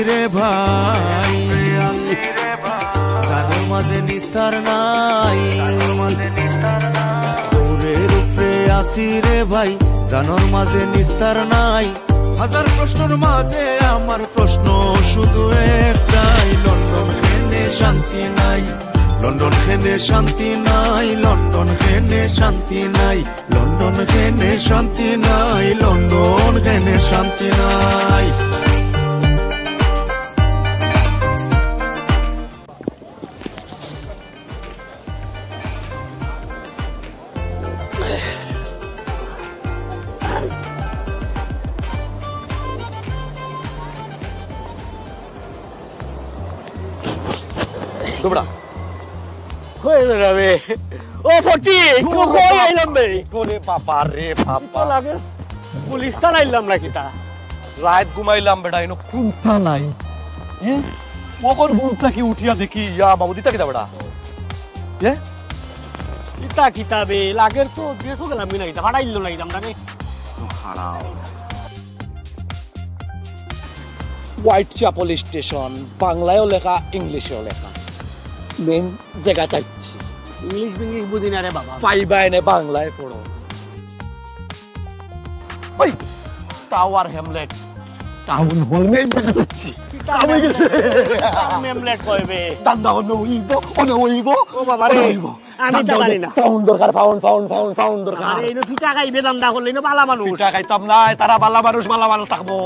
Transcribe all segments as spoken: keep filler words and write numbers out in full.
রে ভাই, জানর মাঝে নিস্তার নাই। দৌড়ের উপরে আসি রে ভাই, জানর মাঝে নিস্তার নাই। হাজার প্রশ্নর মাঝে আমার প্রশ্ন শুধু একটাই, লন্ডন কেনে শান্তি নাই? লন্ডন কেনে শান্তি নাই? লন্ডন কেনে শান্তি নাই? লন্ডন কেনে শান্তি নাই? লন্ডন কেনে শান্তি নাই? দুবড়া। কই বেড়াবে? ও ফটি, ও কই আইলাম বে? ওরে বাবা রে বাবা। লাগে পুলিশ থানা আইলাম না কিতা? রাইত ঘুমাইলাম বেটা, ইনো কুন্তা নাই। এ? ওকর ঘুম থাকি উঠিয়া দেখি, ইয়া বাবু দিতা কিতা বেটা? এ? কিতা কিতা বে? লাগের তো দেশও গেলাম কি না কিতা? ফাটাইল না কিতা আমরা রে? খারাপ। হোয়াইট চ্যাপেল স্টেশন, বাংলায়ও লেখা, ইংলিশেও লেখা। মেইন জায়গা চাইছি। ইংলিশ বিংলিশ বুঝি না রে বাবা। পাইবা এনে বাংলায় পড়ো। ওই tower Hamlet, town hall, main জায়গা চাইছি। টাউন হ্যামলেট কইবে। দান্দা অনে অইব, অনে অইব, ও বাবা রে। অনে অইব। আমি তো পারি না। পাউন্ড দরকার, পাউন্ড, পাউন্ড, পাউন্ড, পাউন্ড দরকার। আরে, ইনো কিতা খাইবে দান্দা করলে, ইনো বালা মানুষ। কিতা খাইতাম না, তারা বালা মানুষ, বালা মানুষ থাকবো।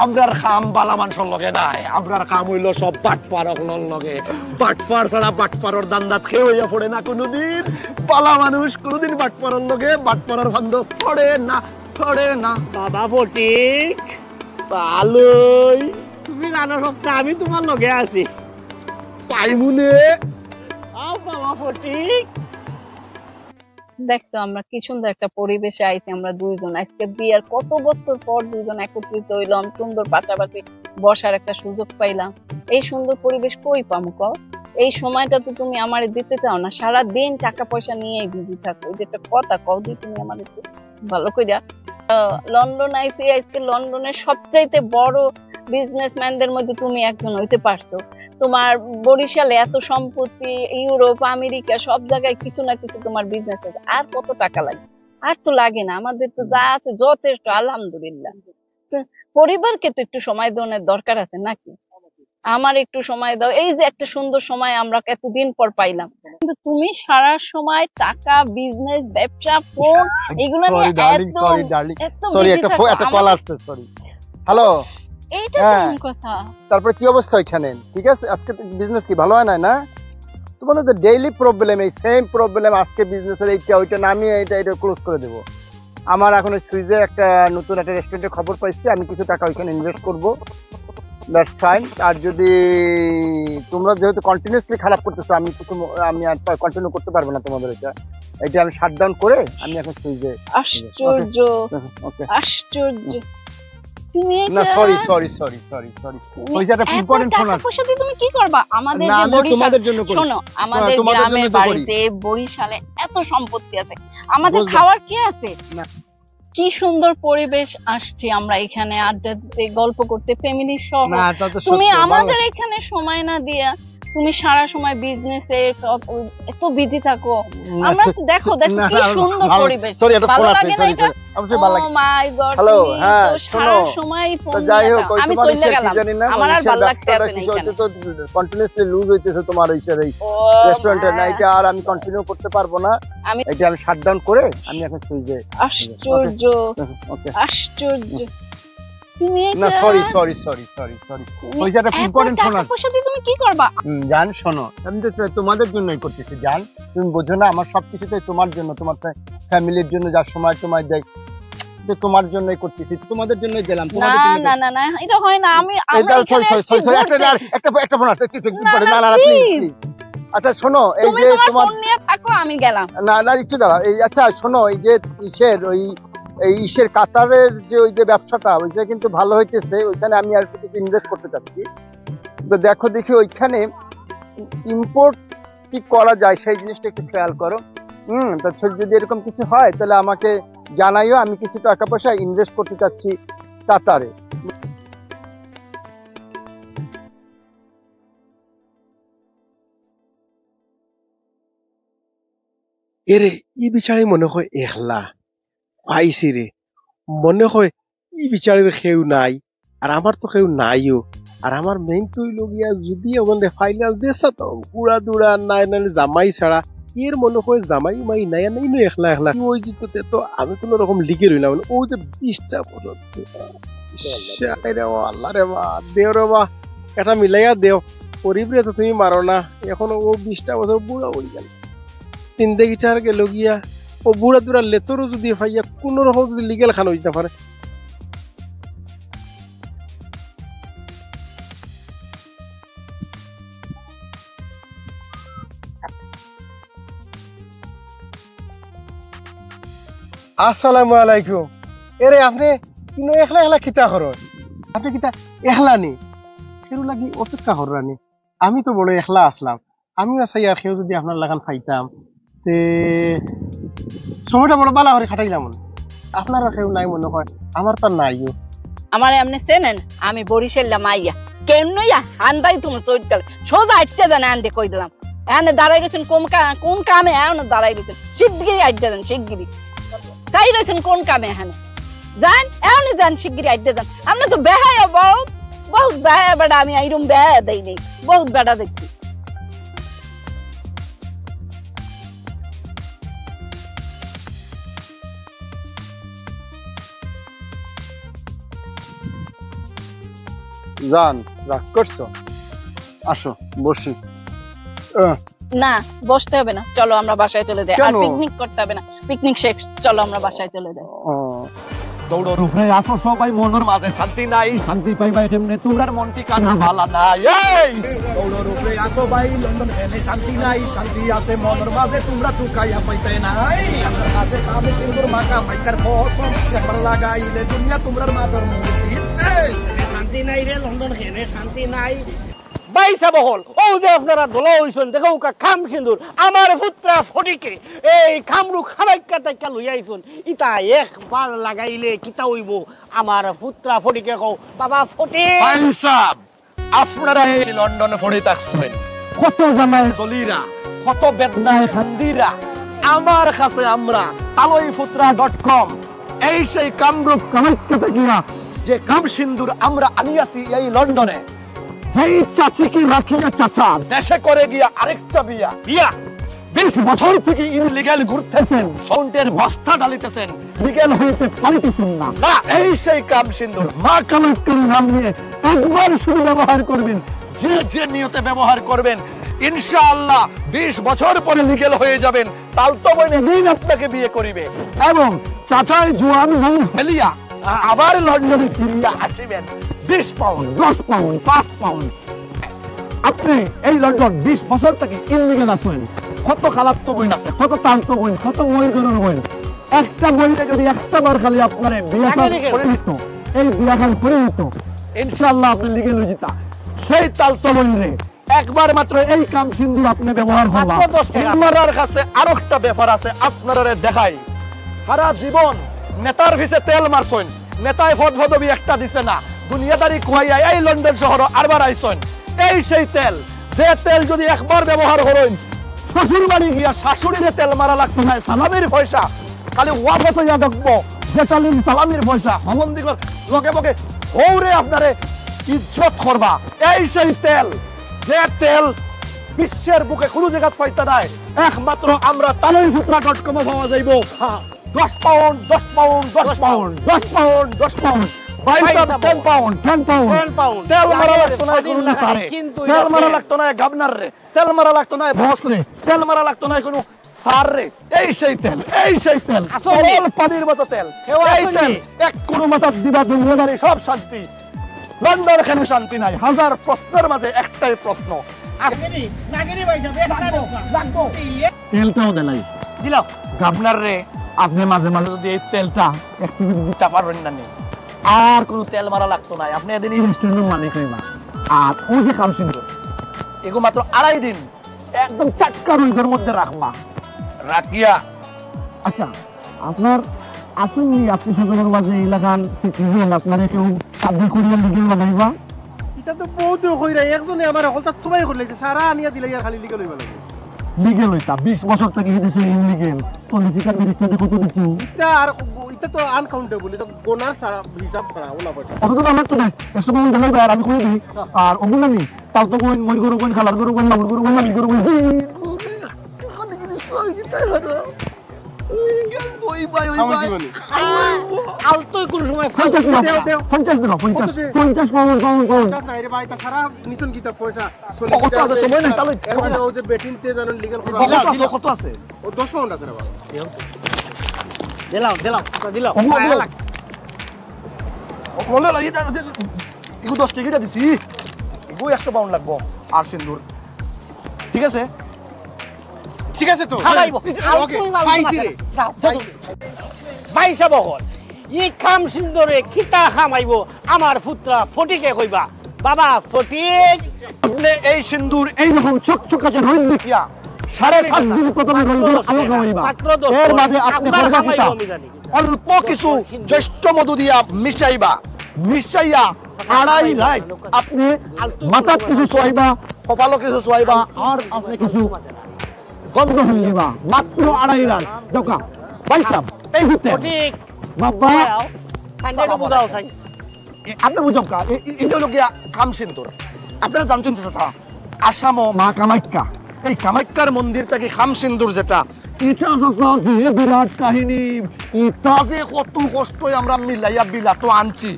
আমরার কাম বালা মানুষর লগে নাই, আমরার কাম অইলো সব বাটপার অকলর লগে। বাটপার ছাড়া বাটপারর দান্দাত কেউ অইয়া পড়ে না কোনোদিন। বালা মানুষ কোনোদিন বাটপারর লগে, বাটপারর ফান্দো পড়ে না, পড়ে না। বাবা ফটিক, ভালোই। তুমি জানো সব তো, আমি তোমার লগে আছি। পাইমুনে। আও বাবা ফটিক। দেখছো আমরা কি সুন্দর একটা পরিবেশে আইছি আমরা দুইজন। আজকে বিয়ার কত বছর পর দুইজন একত্রিত অইলাম, সুন্দর পাশাপাশি বসার একটা সুযোগ পাইলাম। এই সুন্দর পরিবেশ কই পামু কও? এই সময়টা তো তুমি আমারে দিতে চাও না, সারা দিন টাকা পয়সা নিয়েই বিজি থাকো। এই যে একটা কথা কও দি তুমি আমারে একটু ভালো কইরা। আহ, লন্ডন আইছি, আজকে লন্ডনের সবচাইতে বড় বিজনেসম্যানদের মধ্যে তুমি একজন হইতে পারছো। তোমার বরিশালে এত সম্পত্তি, ইউরোপ, আমেরিকা, সব জায়গায় কিছু না কিছু তোমার বিজনেস আছে। আর কত টাকা লাগে? আর তো লাগে না, আমাদের তো যা আছে যথেষ্ট, আলহামদুলিল্লাহ। তো পরিবারকে তো একটু সময় দেওয়ার দরকার আছে নাকি? আমার একটু সময় দাও। এই যে একটা সুন্দর সময় আমরা এতদিন পর পাইলাম, কিন্তু তুমি সারা সময় টাকা, বিজনেস, ব্যবসা, ফোন, এগুলো নিয়ে সরি ডার্লিং, এত, সরি ডার্লিং, এত সরি। বিজি একটা থাকো। ফো-, একটা কল আমাদের আসছে, সরি। হ্যালো। এইটা হ্যাঁ। কেমন কথা? তারপরে কি অবস্থা ওইখানে? ঠিক আছে, আজকে বিজনেস কি ভালো হয় না, না? তোমাদের তো ডেইলি প্রবলেম, এই সেম প্রবলেম। আজকে বিজনেসের এইটা ওইটা নামিয়ে এটা এটা ক্লোজ করে দেবো। আমার এখন ওই সুইজে একটা নতুন একটা রেস্টুরেন্টের খবর পাইছি, আমি কিছু টাকা ওইখানে ইনভেস্ট করব, দ্যাটস ফাইন। আর যদি তোমরা যেহেতু কন্টিনিউয়াসলি খারাপ করতেছো, আমি কিছু ম-, আমি আর কন্টিনিউ করতে পারবো না তোমাদের এটা। এটা আমি শাটডাউন করে আমি এখন সুইজে আশ্চর্য। ওকে। আশ্চর্য। তুমি না, এটা sorry, sorry, sorry, sorry, sorry. তুমি ওই যে একটা এত ইম্পর্টেন্ট ফোন টাকা আসছে। পয়সা দিয়ে তুমি কি করবা? আমাদের না, যে আমি বরিশাল, তোমাদের জন্য করি। শোনো, আমাদের তোমাদের জন্য গ্রামের তো করি। বাড়িতে বরিশালে এত সম্পত্তি আছে, আমাদের বুঝলাম। খাওয়ার কি আছে? না। কি সুন্দর পরিবেশ, আসছি আমরা এখানে আড্ডা দিতে, গল্প করতে, ফ্যামিলি সহ। না, তা তো তুমি সত্য, ভালো আমাদের লাগে। এখানে সময় না দিয়া তুমি সারা সময় বিজনেসে এত বিজি থাকো। না, আমরা সে-, দেখো, দেখো না, কি না, সুন্দর ভালো, পরিবেশ। সরি, একটা ভালো ফোন আসছে, লাগে না সরি, এটা? সরি। অবশ্যই ভালো লাগে। Oh my God, হ্যালো, তুমি হ্যাঁ, তো সারা শোনো। সময় ফোন তো যাই নিয়ে হোক, থাকো। ওই আমি তোমার চলে ইসের কি গেলাম। জানি না, আমার ওই আর ইসের ভালো লাগতে ব্যবসাটা আছে না কিছু এখানে। হয়তো তো কন্টিনিউয়াসলি লুজ হইতেছে তোমার ওই ইসের এই ও রেস্টুরেন্টের। না, মা। এটা আর আমি কন্টিনিউ করতে পারবো না। আমি এটা আমি শাটডাউন করে আমি এখন সুইজে। আশ্চর্য। ওকে, ওকে। আশ্চর্য। তুমি না, এটা sorry, sorry, sorry, sorry, sorry. তুমি ওই যে একটা এত ইম্পর্টেন্ট ফোন টাকা আসছে। পয়সা দিয়ে তুমি কি করবা? হুম, জান, শোনো, আমি তো তোমাদের জন্যই করতেছি, জান। তুমি বোঝো না, আমার সবকিছু তো তোমার জন্য, তোমার ফ্যা-, ফ্যামিলির জন্য যা সময় তোমায় দেয়, তো তোমার জন্যই করতেছি, তোমাদের জন্যই দিলাম, তোমাদের না, জন্য না, করতেছি। না, না, এটা হয় না। আমি, এই আমরা দাঁড়াও, এখানে সরি, সরি, আসছি সরি, সরি, একটা, ঘুরতে। একটা, একটা ফোন আসছে, একটু, একটু, একটু না, পরে, না, না, না, প্লিজ, প্লিজ। প্লিজ। আচ্ছা, শোনো, এই তুমি যে তোমার তোমার ফোন নিয়ে থাকো, আমি গেলাম। না, না, একটু দাঁড়াও। এই, আচ্ছা, শোনো, এই যে ইসের, ওই, এই ইসের কাতারের যে ওই যে ব্যবসাটা, ওইটা কিন্তু ভালো হইতেছে, ওইখানে আমি আর কিছু ইনভেস্ট করতে চাচ্ছি। তো দেখো দেখি ওইখানে ইম্পোর্ট কি করা যায়, সেই জিনিসটা একটু খেয়াল করো। হুম, তো সে যদি এরকম কিছু হয়, তাহলে আমাকে জানাইও, আমি কিছু টাকা পয়সা ইনভেস্ট করতে চাচ্ছি কাতারে। এরে, ই বিচারে মনে হয় একলা পাইছি রে। মনে হয় ই বিচারের কেউ নাই, আর আমার তো কেউ নাইও। আর আমার মেইন তো অইলো গিয়া, যদি আমাদের ফাইনাল যে সাথে উড়া দুড়া নাই, নাইলে জামাই ছাড়া, এর মনে হয় জামাই মাই নাই, নাই নয়, একলা একলা। ওই যে তো, তে তো আমি কোনো রকম লিগে রইলাম, মানে, ওই যে বিশটা বছর। আরে রে বা, আল্লাহ রে বা, দেও রে বা, এটা মিলাইয়া দেও। গরিব রে তো তুমি মারো না, এখন ও বিশটা বছর বুড়া হয়ে গেল। জিন্দেগিটা আর গেল গিয়া, ও বুড়া দুরা লেতরও যদি পাইয়া কোনো রকম যদি লিগেল খান হইতে পারে। আসসালামু আলাইকুম। এরে, আপনি কিন্তু একলা একলা কিতা করো? আপনি কিতা একলা নি? কেউ লাগি অপেক্ষা কররা নি? আমি তো বড় একলা আসলাম। আমি আর চাই আর কেউ যদি আপনার লাখান পাইতাম, তে সময়টা বড় বালা করে খাটাইলাম। আপনার আর কেউ নাই মনে হয়, আমার তো আর নাইও। আমার এমনি চেনেন, আমি বরিশাল্লা মাইয়া। কেন নইয়া হান্দাই তুমি চৈত গেলে সোজা আটকে দেন, আনতে কই দিলাম। এনে দাঁড়াই রয়েছেন কোন কা-, কোন কামে? এনে দাঁড়াই রয়েছেন, শিগগিরি আটকে দেন, শিগগিরি। তাই রয়েছেন কোন কামে এখানে? যান, এখনই যান, শিগগিরি আইতে যান। আমরা তো বেহায়া বহুত, বহুত বেহায়া বেটা, আমি এইরকম বেহায়া দেই নেই, বহুত বেটা দেখছি। যান, রাগ করছো? আসো, বসি। আহ। না, বসতে হবে না, চলো আমরা বাসায় চলে যাই। আর কেন? পিকনিক করতে হবে না, পিকনিক শেষ, চলো আমরা বাসায় চলে যাই। ও। দৌড়র উপরে আসো সবাই, মনর মাঝে শান্তি নাই, শান্তি পাইবায় কেমনে? তোমরার মন ঠিকানা ভালা নাই। এই! দৌড়র উপরে আসো ভাই, লন্ডন এনে শান্তি নাই, শান্তি আছে মনর মাঝে, তোমরা টুকাইয়া পাইতে নাই। আমার কাছে কামে সিন্দুর মাখা মাইকার ফসম, একবার লাগাইলে দুনিয়া তোমরার মাথার মুকুট। এই! শান্তি নাই রে লন্ডন এনে শান্তি নাই। ভাই সাব অকল, অউ যে আপনারা দলা অইছইন, দেখউক্কা কাম সিন্দুর, আমার পুত্রা ফটিকে এই কামরূপ কামাখ্যা থাকি লইয়া আইছইন। ইতা একবার লাগাইলে কিতা অইবো? আমার পুত্রা ফটিকে কও, বাবা ফটিক। ভাই সাব, আপনারা এই লন্ডন পড়ি থাকছইন, কত জ্বালায় জ্বলিরা, কত বেদনায় কান্দিরা। আমার কাছে আমরা তালই পুত্রা ডট কম, এই সেই কামরূপ কামাখ্যা থাকিয়া যে কাম সিন্দুর আমরা আনিয়াছি এই লন্ডনে, হেই চাচিকে রাখিয়া চাচা দেশে করে গিয়া আরেকটা বিয়া। বিয়া? বিশ বছর থেকে ইলিগাল ঘুরতেছেন, সন্টের বস্তা ঢালিতেছেন, লিগ্যাল হইতে পারিতেছেন না। না, এই সেই কাম সিন্দুর। মা কামাখ্যার নাম নিয়ে একবার শুধু ব্যবহার করবেন, যে যে নিয়তে ব্যবহার করবেন, ইনশাআল্লাহ বিশ বছর পরে লিগ্যাল হয়ে যাবেন। তালতো বইন এদিন আপনাকে বিয়ে করিবে এবং চাচায় জুয়ান হন ফেলিয়া আবার লন্ডনে ফিরিয়া আসিবেন। বিশ পাউন্ড, দশ পাউন্ড, পাঁচ পাউন্ড। আপনি এই লন্ডন বিশ বছর থেকে ইলিগাল আছইন, কত খালাতো বইন আছে, কত তালতো বইন, কত ময়ূর ঘরর বইন। একটা বইনে যদি একটা বার খালি আপনারে বিয়া শাদী করে দিত, এই বিয়া খান করে দিত, ইনশাআল্লাহ আপনি লিগ্যাল হয়ে যেতা। সেই তালতো বইনরে একবার মাত্র এই কাম সিন্দুর আপনি ব্যবহার করবা। মাত্র দশ টাকা। আমার কাছে আরো একটা ব্যাপার আছে, আপনারারে দেখাই। সারা জীবন নেতার পিছে তেল মারছইন, নেতায় পদ পদবি একটা দিছে না, দুনিয়াদারি খুয়াইয়া এই লন্ডন শহরো আরবার আইছইন। এই সেই তেল, যে তেল যদি একবার ব্যবহার করইন, শ্বশুর বাড়ি গিয়া শাশুড়িরে তেল মারা লাগতো নায়, সালামির পয়সা খালি ওয়াপস হইয়া দেখবো, যে সালামির পয়সা হমন্দিগর লগে বগে হৌরে আপনারে ইজ্জত করবা। এই সেই তেল, যে তেল বিশ্বের বুকে কোনো জায়গাত পাইতা নায়, একমাত্র আমরা তালই পুত্রা ডট কমো পাওয়া যাইবো। হ্যাঁ, দশ পাউন্ড, দশ পাউন্ড, দশ পাউন্ড, দশ পাউন্ড, দশ পাউন্ড। ভাই sub, ten pound, ten pound. Ten pound. তেল মারা লাগতো নায় কোনো নেতারে। কিন্তু তেল মারা লাগতো নায় গভর্নররে। তেল মারা লাগতো নায় বসরে। তেল মারা লাগতো নায় কোনো স্যাররে। এই সেই তেল, এই সেই তেল। আসলে তরল পানির মতো তেল। এই তেল এক কোনো মাথাত দিবা দুনিয়াদারি সব শান্তি। লন্ডন কেন শান্তি নাই? হাজার প্রশ্নের মাঝে একটাই প্রশ্ন। তেলটাও দিলাই। দিলাও। গভর্নররে, আপনি মাঝে মাঝে যদি এই তেলটা একটু যদি দিতে পারবেন না নি, আর কোনো তেল মারা লাগতো নায়। আপনি এদিন এই রেস্টুরেন্টের মালিক হইবা। আর ওই যে কাম সিন্দুর, এগু মাত্র আড়াই দিন একদম টাটকা রুইগর মধ্যে রাখবা। রাখিয়া। আচ্ছা, আপনার আসেননি আত্মীয় স্বজনের মাঝে এলাকার সিটিজেন আপনারে কেউ শাদি করিয়া লিগ্যাল বানাইবা? ইটা তো বহুত দিন কইরা, একজনে আমার হকলতা তুমাই করিলাইছে, সারা আনিয়া দিলে আর খালি লিগ্যাল হইবা লাগে। লিগেল অইতা, বিশ বছর থাকি ই দেশে ইলিগেল। তো লিসিকার বিরিক্তাতে কত দিছো? ইটা আর ক-, ইটা তো আনকাউন্টেবল, ইটা গোনার ছাড়া, হিসাব ছাড়া, ওলা পয়সা। অত তো আমার তো নাই, একশো পাউন্ড দিলে ভাই, আর আমি কই দিই। আর ওগুলো আমি, তাও তো কইন, মরি গরু কইন, খালার গরু কইন, মামুর গরু কইন, মামির গরু কইন। ওই ভাই, ওই খাওয়া ভাই। জীবনে। আলতোই কোন সময় পঞ্চাশ দিন, দেও, দেও। পঞ্চাশ দিন, পঞ্চাশ, কত দে? পঞ্চাশ পাউন্ড, পাউন্ড, পাউন্ড। পঞ্চাশ নাই রে ভাই, তা খারাপ, নিছইন কিতা পয়সা? ও, কত আছে? সময় নাই, তাহলে এর মধ্যে ওই যে বেটিনতে জানো লিগেল করা কত আছে? কত আছে? ও দশ পাউন্ড আছে রে বাবা। দিলাম, দিলাম, দিলাম। ও, ও, ও। লাগছে। ও, বলে লাগি, তা, তা, ইগু দশ টিকিটা দিছি। ইগু একশো পাউন্ড লাগবো। আর সিন্দুর। ঠিক আছে? ঠিক আছে তো? খাবাইবো। এই যে, ওকে, পাইছি রে। যাও, যাও। পাইছি। ভাই সাব অকল, ই খাম সিন্দুরে কিতা খামাইবো? আমার পুত্রা ফটিকে কইবা, বাবা ফটিক। আপনে এই সিন্দুর এই রকম চকচকাচে রইদ দেখিয়া সাড়ে সাত দিন প্রথমে রইদর আলো খাওয়াইবা। মাত্র দশ এর মাঝে আপনে আপনার করবা কিতা? খামাইবো আমি জানি। অল্প কিছু জ্যৈষ্ঠ মধু দিয়া মিশাইবা, মিশাইয়া আড়াই রাইত আপনে মাথাত কিছু চুয়াইবা, কপালো কিছু চুয়াইবা, আর আপনে কিছু গন্ধ হয়ে যাবা। মাত্র আড়াই রাইত। দোকা ভাই সাব, এই ভিতরে ফটিক। বাবা। খান্ডাটা বুঝাও, সাই। এ, আপনে বুঝাও কা? এ, এ, এটা হলো গিয়া খাম সিন্দুর। আপনারা জানছেন তো, চাচা, আসামও মা কামাখ্যা, এই কামাখ্যার মন্দির থাকি খাম সিন্দুর যেটা, এটা চাচা যে বিরাট কাহিনী, এটা যে কত কষ্ট আমরা মিলাইয়া বিলাতো আনছি।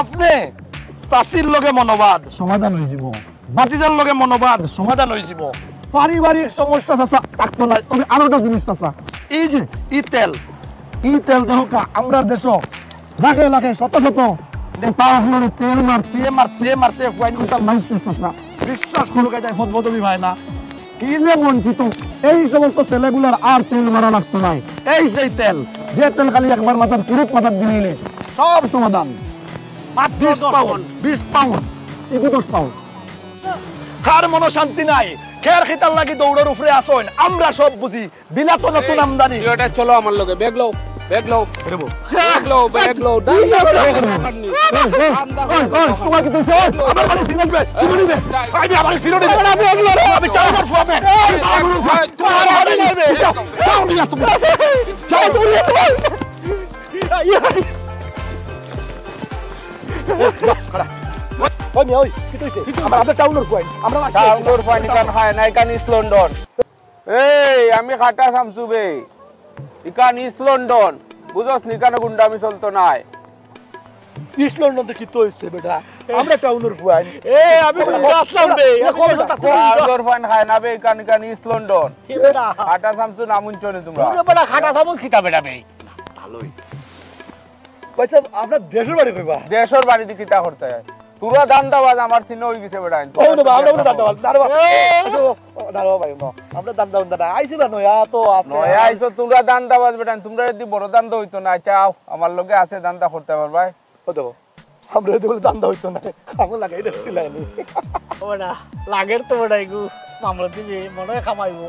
আপনে চাচির লগে মনোবাদ সমাধান হয়ে যাব, ভাতিজার লগে মনোবাদ সমাধান হয়ে যাব, পারিবারিক সমস্যা চাচা থাকতো না। তবে আরো একটা জিনিস চাচা, এই যে ই তেল, ই তেল দেখো কা, আমরা দেশো লাখে লাখে শত শত নেতা অকলরে তেল মারতে, মারতে, মারতে, মারতে ফুয়াইন কুন্তা মারছে চাচা। বিশ্বাস করো, এটা ফদফদবি হয় না। কি যে বঞ্চিত, এই সমস্ত ছেলেগুলার আর তেল মারা লাগতো নাই। এই সেই তেল, যে তেল খালি একবার মাথার কুরুপ মাথার দিলে সব সমাধান। মাত্র বিশ দশ পাউন্ড, পাউন্ড। বিশ পাউন্ড, এগু দশ পাউন্ড। কার মনো শান্তি নাই, খের খিতার লাগি দৌড়র উপরে আসইন, আমরা সব বুঝি। বিলাতো নতুন আমদানি। তুই ওটা চলো আমার লগে, ব্যাগ লও, ব্যাগ লও। ব্যাগ লও, ব্যাগ লও, দাম দর করো। এই, এই, এই, এই, তোমার কি তুই চল? আমার বাড়ি ফিরে দিবে, ফিরে দিবে। আমি আমার ফিরে দিবে। আমি, আমি, আমি, আমি চালানোর ফুয়াবে। আমি চালানোর ফুয়াবে। তোমার বাড়ি নেবে। যাও, যাও, নিয়ে তুমি। যাও, তুমি নিয়ে তুমি। ওই মিয়া, ওই, কি তুই? আমার, আমরা টাউনর ফুয়াইন। আমরা টাউনর ফুয়াইন, ইখান খায় না, ইখান ইস্ট লন্ডন। এই, আমি খাটা চামচু বে। ইখান ইস্ট লন্ডন। বুঝছস নি, ইখানো গুন্ডামি চলতো নায়। ইস্ট লন্ডন তো কিতা অইছে বেটা? আমরা টাউনর ফুয়াইন। এ, আমি গুন্ডা আছলাম বে। টাউনর ফুয়াইন খায় না বে, ইখান, ইখান ইস্ট লন্ডন। খাটা চামচু নাম হুনছো নি তুমরা? ওরে বেটা, খাটা চামচ কিতা বেটা বে? ভালোই। ভাই সাব, আপনার দেশর বাড়ি কইবা? দেশর বাড়িদি কিতা করতে? তুমরা ধান্দাবাজ, আমার চিহ্ন অই গেছে বেটা। ও, না, আমরা ধান্দাবাজ, দাঁড়াও। এ! আচ্ছা, ও, ও, দাঁড়াও ভাই, না। আমরা ধান্দা উন্দা না। আইছি না, নয়া তো আজকে। নয়া আইছো, তুমরা ধান্দাবাজ বেটা। তুমরা যদি বড় ধান্দা অইতো না, আচ্ছা, আও, আমার লগে আছে, ধান্দা করতে পারবায়। ও দেখো, আমরা যদি বলে ধান্দা অইতো না, আমরা লাগাই দেখছি লাইনি। ও বেটা, লাগের তো বেটা, এগু মামলত দিবে, মনে হয় কামাইবো।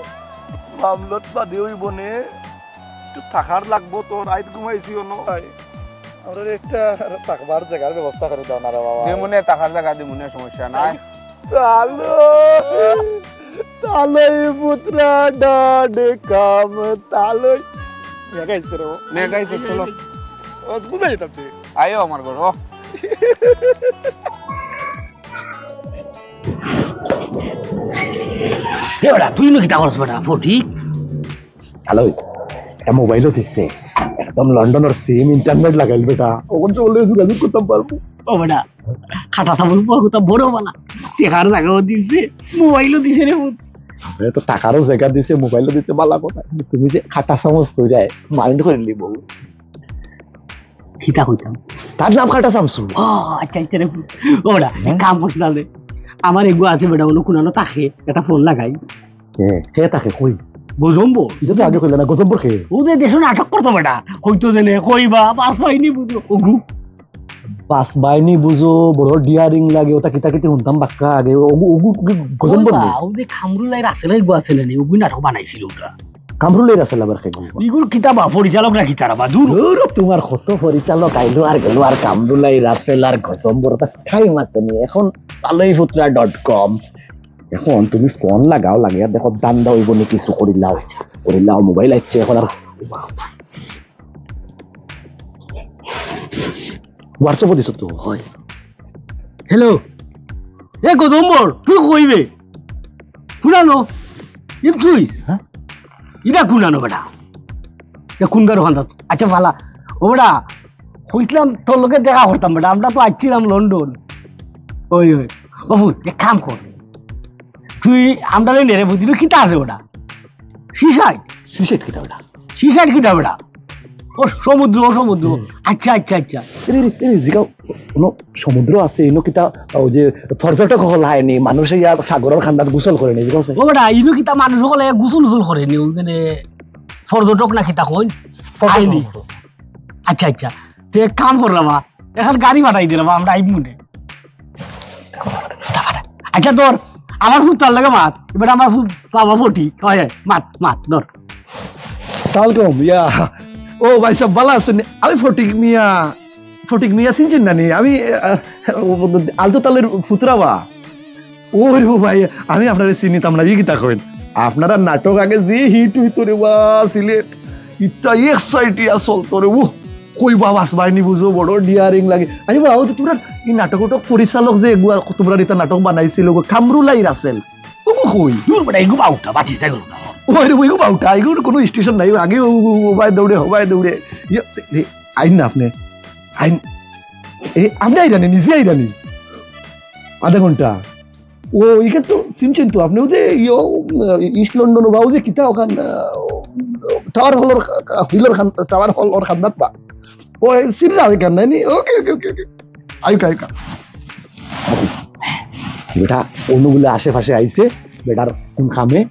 মামলত বাদে অইবো নে, একটু থাকার লাগবো তো, রাইত ঘুমাইছি অনো। আমরা একটা থাকবার জায়গার ব্যবস্থা করে দাও না রে বাবা। দিমুনে, থাকার জায়গা দিমুনে, সমস্যা নাই। তালই, তালই পুত্রা ডট কম, তালই। মেঘাইছে রে ও। মেঘাইছে, চলো। ও, বুঝাই যেতাম তুই। আইও আমার ঘর, ও। এ বেটা, তুই নু কিতা করস বেটা, ফটিক? হ্যালো, একটা মোবাইলও দিচ্ছে, একদম লন্ডনের সিম, ইন্টারনেট লাগাইল বেটা, ওখান চলে যোগাযোগ করতাম পারবো। ও বেটা, খাটা চামচ পাওয়া কথা বড় বালা, টেকার জায়গাও দিছে, মোবাইলও দিছে রে পুত। আরে তো টাকারও জায়গা দিছে, মোবাইলও দিছে, বালা কথা। কিন্তু তুমি যে খাটা চামচ কইরায়, মাইন্ড করে নিব। কিতা কইতাম? তার নাম খাটা চামচু। ও, আচ্ছা, আচ্ছা রে পুত। ও বেটা, এক কাম করছ না রে। আমার এগু আছে বেটা, অনো কুনানো থাকে, একটা ফোন লাগাই। কে, কে থাকে কই? গজম্বর। ইটা তো আগে কইলে না, গজম্বর কে? ও যে দেশো নাটক করতো বেটা, কইতো যে নে, কইবা, বাস পাইনি বুঝো, ওগু। বাস পাইনি বুঝো, বড় ডিয়ারিং লাগে, ওটা কিতা কিতি হুনতাম বাক্কা আগে, ওগু, ওগু, ওগু গজম্বর কইবা, নি? ও যে খামরুলাই রাসেল এগু আছে না নি, ওগু নাটক বানাইছিল ওটা। কামরুলের আছে আবার কে গল্প? ইগুর কিতা বা পরিচালক না কিতারা বা দূর। দূর, তোমার কত পরিচালক আইলো আর গেল আর কামরুলাই রাসেল আর গজম্বর, তা খাই মাতে নি। এখন তালই পুত্রা ডট কম। এখন তুমি ফোন লাগাও, লাগিয়া দেখো ধান্দা অইবো নি কিছু। করিলাও, করিলাও, মোবাইল আইছে এখন। আর WhatsApp-ও দিছো তো? হয়। হ্যালো, এ গজম্বর, তুই কইবে? কুনানো? ইম তুই? হ্যাঁ? ইটা কুনানো বেটা? এ কুন গারো খান্দাত? আচ্ছা, ভালা। ও বেটা, কইছিলাম তোর লগে দেখা করতাম বেটা, আমরা তো আইছিলাম লন্ডন। ওই, ওই। ও ফুত, এক কাম কর। তুই আমরারে নে রে, বুঝলি কিতা আছে ওটা? সিসাইড। সিসাইড কিতা ওটা? সিসাইড কিতা ওটা? ও সমুদ্র, ও সমুদ্র। হুম। আচ্ছা, আচ্ছা, আচ্ছা। এরে, এরে, এরে, জিগাও, কোনো সমুদ্র আছে, ইনো কিতা, ওই যে পর্যটক হকল আয়নি, মানুষে ইয়া সাগরর খান্দাত গোসল করেনি, জিগাও আছে। ও বেটা, ইনো কিতা মানুষ হকলে গোসল উসল করেনি, ওখানে পর্যটক না কিতা কইন? পর্যটক আয়নি। হকল। আচ্ছা, আচ্ছা। তে এক কাম করলাম, এখন গাড়ি পাঠাই দিলাম, আমরা আইব মনে। আচ্ছা, ধর, আমার ফুত তার লগে মাত, এবার আমার ফুত বাবা ফটিক, হয়, হয়, মাত, মাত, ধর। সালাম আলাইকুম, ইয়া। ও ভাই সাহেব, ভালা আছইন নি? আমি ফটিক মিয়া। ফটিক মিয়া চিনছইন না নি? আমি, আহ, ও, আলতু তালুর ফুতরা বা। ওরে ও ভাই, আমি আপনারে চিনিতাম না, ই কিতা কইন? আপনারার নাটক আগে যে হিট অইতো রে বা, সিলেট, ইটা এক্সাইটিয়া চলতো রে, ও কই বাবা, বাহিনী বুঝো, বড় ডিয়ারিং লাগে। আরে বাবা, ও তো তোমরা ই নাটক উটক পরিচালক যে এগুয়া, তোমরা ইটা নাটক বানাইছিল গো, কামরুলাই রাসেল, ও গো কই? দূর বেটা, এগু বাউটা, বাঁচিস তাই গেল। ওই রে, ওই গো বাউটা, এগুর কোনো স্টেশন নাই, আগে ও, ও, ও ভাই দৌড়ে, ও ভাই দৌড়ে। ইয়ে, এ, আইন না আপনি, আইন, এ, আপনি আইরানি, নিজে আইরানি। আধা ঘন্টা। ও, এখান তো চিনছেন তো আপনি, ওই যে, ইয়ো, ইস্ট লন্ডন, বা ওই যে কিতা ওখান, আহ, টাওয়ার হলর, হিলর খান, টাওয়ার হলর খান্দাত বা। ও, এই সিরিয়াল এখান নাই নি? ওকে, ওকে, ওকে, ওকে। আইকা, আইকা। বেটা, অন্যগুলো আশেপাশে আইছে, বেটার কোন কামে?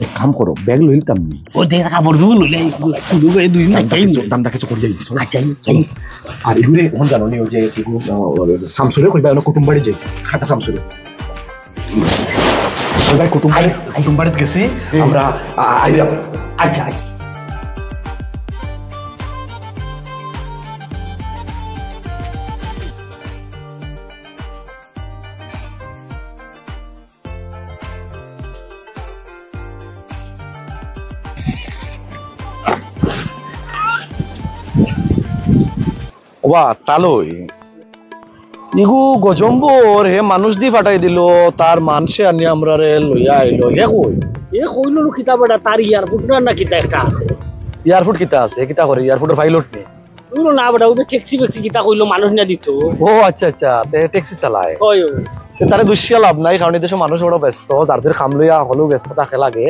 এক কাম করো, ব্যাগ লইতাম নি। ও, দেখ, কাপড় চোপড় লইলে, এই, শুরু করে দুই দিন ধান্দা যাই কিছু, নি। ধান্দা কিছু করি যাই, চলো। আচ্ছা, চলো। আর এগুলো এখন জানো নি, ওই যে, কি গো, আহ, শামসুরে কইবা, ওখানে কুটুম বাড়ি যাই, খাটা শামসুরে। সবাই কুটুম বাড়ি, কুটুম বাড়িত গেছি, হুম। আমরা, আ-, আইলাম। আচ্ছা, আচ্ছা। ওবা, তালই। ইগু গজম্বর, হে মানুষ দি ফাটাই দিল, তার মানষে আনি আমরারে লইয়া আইলো। হে কই? এ কইলো নু কিতা বেটা, তার এয়ারপোর্ট না, না কিতা একটা আছে। এয়ারপোর্ট কিতা আছে? হে কিতা করে? এয়ারপোর্টর পাইলট নি? কইলো না বেটা, ওই যে ট্যাক্সি ফ্যাক্সি কিতা কইলো, মানুষ না দিত। ও আচ্ছা, আচ্ছা, তে ট্যাক্সি চালায়। হয়, হয়। তে তারে দুষিয়া লাভ নাই, কারণ এই দেশে মানুষ বড় ব্যস্ত, যার যার কাম লইয়া হলেও ব্যস্ত থাকে লাগে।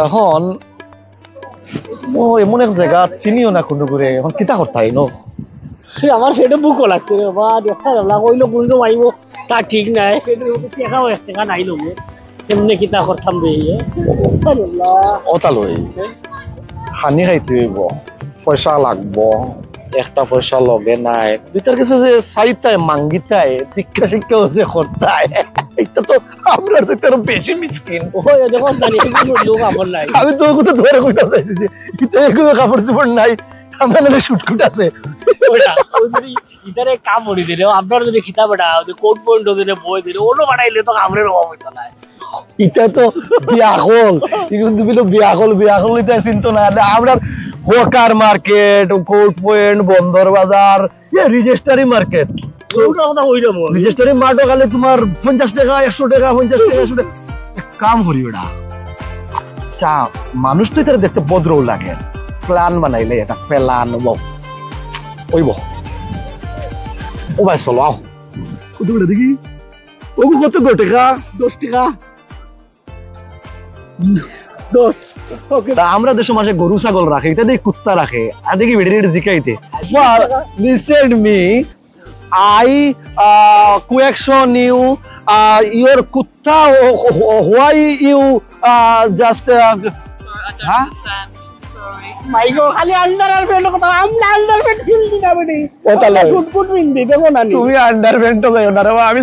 এখন ও এমন এক জায়গা চিনিও না কোনো করে, এখন কিতা করতাই ন? এই আমার পেটে ভুকও লাগছে রে বা, দেখা গেল কইলো কোন সময় আইবো, তা ঠিক নাই। পেটে ভুকে টেকাও এক টেকা নাই লোকে, এমনি কিতা করতাম রে, ইয়ে? দেখা গেল। ওটা লই, খানি খাইতে হইব, পয়সা লাগবো, একটা পয়সা লগে নাই। দুইটার কাছে যে চাইতায়, মাঙ্গিতায়, ভিক্ষা শিক্ষাও যে করতায়, এটা তো আমরার চাইতে আরো বেশি মিসকিন। ওই দেখো, জানি, এই কোনো লোক আমার নাই। আমি তো ওগুলো ধরে কইতাম চাইছি যে, এটা এগুলো কাপড় চোপড় নাই, আমরা নাহলে শুটকুট আছে। ওইটা, ওই যদি ইতারে কাম করি দিলে, আপনার যদি খিতা বেটা, ওই যে কোট পয়েন্ট দিলে, বই দিলে, অন্য বানাইলে তো কাপড়ের অভাব হইতো না। ইটা তো বিয়াকল, ইগুন তুমি তো বিয়াকল, বিয়াকল ইটা চিনতো না। আর আমরার হকার মার্কেট, কোট পয়েন্ট, বন্দর বাজার, ইয়ে রেজিস্টারি মার্কেট। ওটার কথা কইলাম আমি। রেজিস্টারি মার্টও খালি তোমার পঞ্চাশ টাকা, একশো টাকা, পঞ্চাশ টাকা, একশো টাকা। এক কাম করি ওটা। চা, মানুষ তো ইতারে দেখতে ভদ্রও লাগে। প্ল্যান বানাইলে এটা প্ল্যান হবো। ওইব। ও ভাই, চলো, আও। কত করে দেখি? ওগু কত গো টাকা? দশ টাকা। দশ। ওকে। তা আমরা দেশে মাসে গরু ছাগল রাখে, ইটা দেখি কুত্তা রাখে, আর দেখি বেড়ে বেড়ে জিকাইতে। Well, listen me, I, uh, question you, uh, your কুত্তা, wh-, wh-, why you, uh, just, uh, Sorry, I don't হ্যাঁ? Understand. Sorry. মাই গো, খালি আন্ডার আর প্যান্ট কথা, আমরা আন্ডার প্যান্ট ফিল দিনা বেটি। ওটা লয়। ফুটফুট ফিল দি, দেখো না নি। তুমি আন্ডার প্যান্ট তো যাইও না রে বাবা, আমি